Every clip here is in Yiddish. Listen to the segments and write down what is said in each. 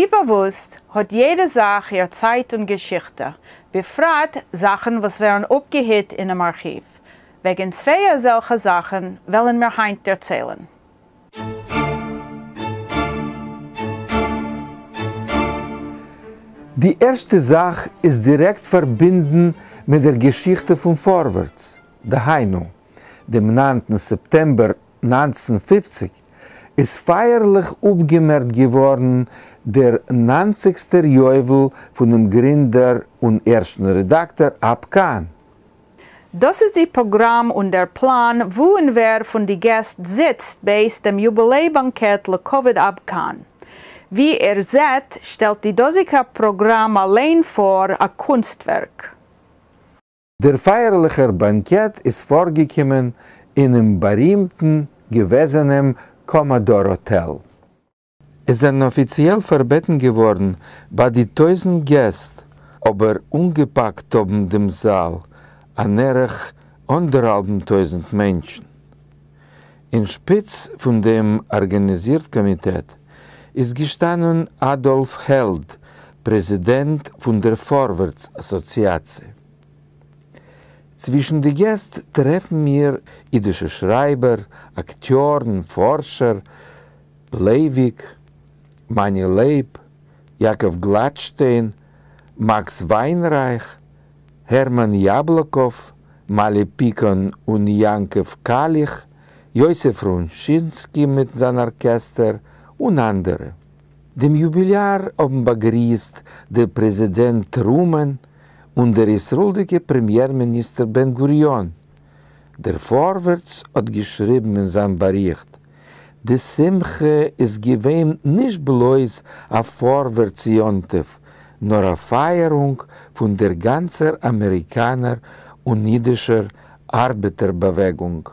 ווי באוואוסט האט יעדע זאך איר צייט און געשיכטע, בפרט זאכן וואס ווערן אפגעהיט אינעם ארכיוו. וועגן צוויי אזעלכע זאכן וועלן מיר היינט דערציילן. די ערשטע זאך איז דירעקט פארבינדן מיט דער געשיכטע פון פארווערטס, דהיינו, דעם ניינטן סעפטעמבער 1950 איז פייערליך אפגעמערקט געווארן דער ניינציגסטער יובל פונעם גרינדער און ערשטן רעדאקטאר אב קאהן. דאס איז די פראגראם און דער פלאן וואו און ווער פון די געסט זיצט בעת דעם יובילעי באנקעט לכבוד אב קאהן. ווי איר זעט שטעלט די דאזיגע פראגראם אליין פאר א קונסטווערק. דער פייערליכער באנקעט איז פארגעקומען אינעם בארימטן געוועזענעם קאמאדאר האטעל. עס זענען אפיציעל פארבעטן געווארן ביי די טויזנט געסט, אבער אנגעפאקט האבן דעם זאל אן ערך אנדערהאלבן טויזנט מענטשן. אין שפיץ פון דעם ארגאניזירט קאמיטעט איז געשטאנען אדאלף העלד, פרעזידענט פון דער פארווערטס אסאציאציע. צווישן די געסט טרעפן מיר אידישע שרייבער, אקטיארן, פארשער, לייוויק, מאני לייב, יעקב גלאטשטיין, מאקס וויינרייך, הערמאן יאבלאקאוו, מאלי פיקאן און יעקב קאליך, יוסף רונשינסקי מיט זיין ארקעסטער און אנדערע. דעם יוביליאר האבן באגריסט דער פרעזידענט טרומאן און דער ישראל'דיגער פרעמיער מיניסטער בן גוריון. דער פארווערטס האט געשריבן אין זיין באריכט, די שמחה איז געווען נישט בלויז א פארווערטס יום טוב, נאר א פייערונג פון דער גאנצער אמעריקאנער און אידישער ארבעטער באוועגונג.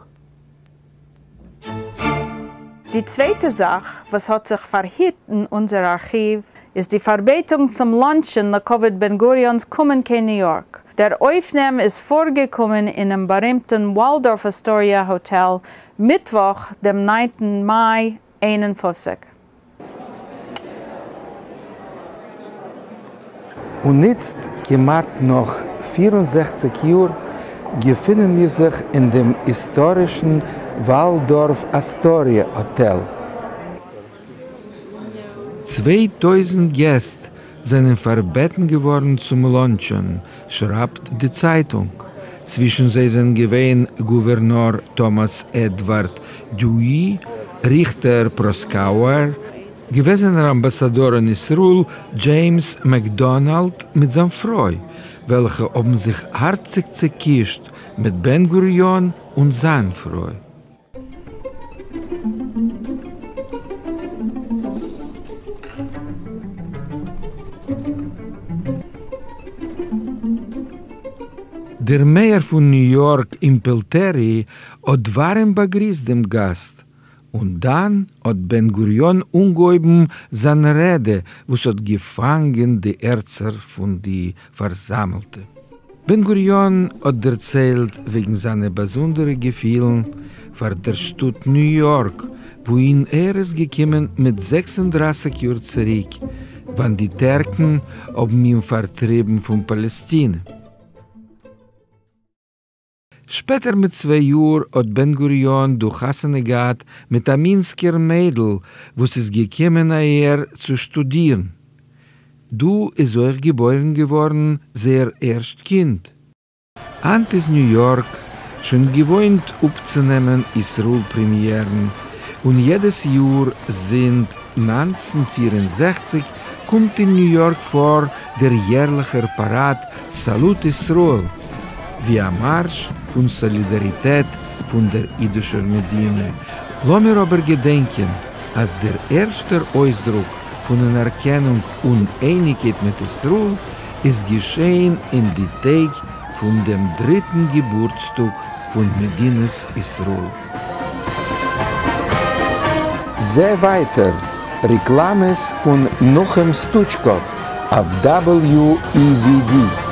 די צווייטע זאך וואס האט זיך פארהיט אין אונזער ארכיוו איז די פארבעטונג צום לאנטשען לכבוד בן גוריון'ס קומען קיין ניו יארק. דער אויפנעם איז פארגעקומען אינעם בארימטן וואלדארף אסטאריע האטעל מיטוואך דעם ניינטן מאי 51. און איצט, כמעט נאך 64 יאר, געפינען מיר זיך אין דעם היסטארישן וואלדארף אסטאריע האטעל. 2000 געסט זענען פארבעטן געווארן צום לאנטשען, שרייבט די צייטונג. צווישן זיי זענען געווען גאווערנאר טאמאס עדווארד דיואי, ריכטער פראסקאוער, געוועזענער אמבאסאדאר אין ישראל דזשעימס מעקדאנאלד מיט זיין פרוי, וועלכע האבן זיך הארציג צעקישט מיט בן גוריון און זיין פרוי. דער מעיאר פון ניו יארק אימפעלטערי האט ווארעם באגריסט דעם גאסט, און דאן האט בן גוריון אנגעהויבן זיין רעדע וואס האט געפאנגען די הערצער פון די פארזאמעלטע. בן גוריון האט דערציילט וועגן זיינע באזונדערע געפילן פאר דער שטאט ניו יארק, וואוהין ער איז געקומען מיט 36 יאר צוריק, ווען די טערקן האבן אים פארטריבן פון פאלעסטינע. שפעטער מיט צוויי יאר האט בן גוריון דא חתונה געהאט מיט א מינסקער מיידל וואס איז געקומען אהער צו שטודירן. דא איז אויך געבוירן געווארן זייער ערשט קינד. היינט איז ניו יארק שוין געוואוינט אפצונעמען ישראל פרעמיערן, און יעדעס יאר זינט 1964 קומט אין ניו יארק פאר דער יערליכער פאראד סאלוט ישראל, ווי א מארש פון סאלידאריטעט פון דער אידישער מדינה. לאמיר אבער געדענקען אז דער ערשטער אויסדרוק פון אנערקענונג און אייניגקייט מיט ישראל איז געשען אין די טעג פון דעם דריטן געבורטסטאג פון מדינת ישראל. זע ווייטער רעקלאמעס פון נחום סטוטשקוב אויף WEVD.